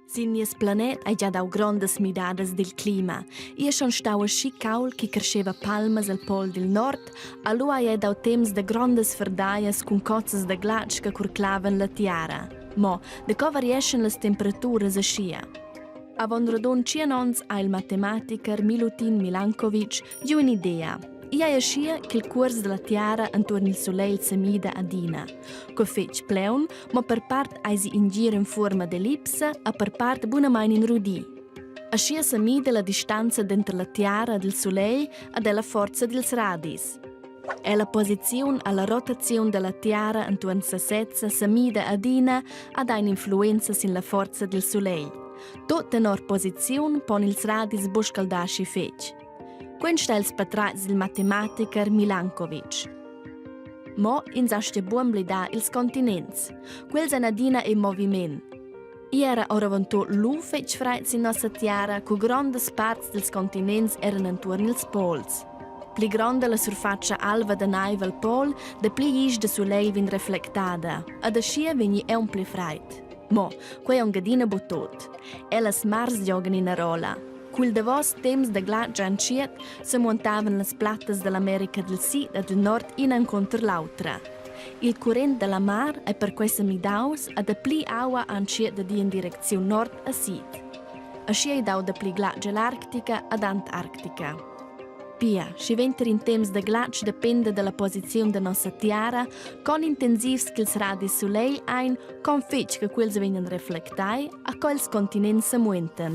Sin nies planet ei gia dau grondas midadas dil clima. Ei schon stau aschi cauld che crescheva palmas al pol dil nord, allu ei ei dau temps da grondas ferdaias cun cozzas da glatsch che curclavan la tiara. Mo, daco varieschan las temperaturas aschia? Avon rodund tschien onns ha il matematicher Milutin Milankovic giu in'idea. Igl ei aschia ch'il cuors dalla tiara entuorn il sulegl semida adina. Co fetg pleun, mo per part eisi in gir en fuorma d'ellipsa e per part bunamain in rudi. Aschia semida la distanza denter la tiara ed il sulegl ed ella forza dils radis. E la posiziun alla rotaziun dalla tiara entuorn sesezza semida adina ad ein influenza sin la forza dil sulegl. Tot tenor posiziun pon ils radis buc scaldar aschi fetg. Quei sta els patratgs dil matematicher Milankovic. Mo ins astga buc emblidar ils continents. Quels ein adina en moviment. I era oravontut lu fetg freid sin nossa tiara cu grondas parts dils continents eran entuorn ils pols. Pli gronda la surfatscha alva da neiv al pol, dapli glisch da sulegl vegn reflectada ed aschia vegni aunc pli freid. Mo, quei aunc adina buc tut. Ellas mars giogan ina rolla. Cul davos temps da glatsch entschiet semuontavan las plattas dall'America dil Sid e dil Nord ina encunter l'autra. Il current dalla mar ei perquei semidaus e dapli aua ha entschiet dad ir en direcziun nord e sid. Aschia ei dau dapli glatsch ell'Arctica ed Antarctica. Pia, schi vegn ter in temps da glatsch dependa dalla posiziun da nossa tiara, con intensivs ch'ils radis sulegl ein, con fetg che quels vegnan reflectai a co ils continents semuentan.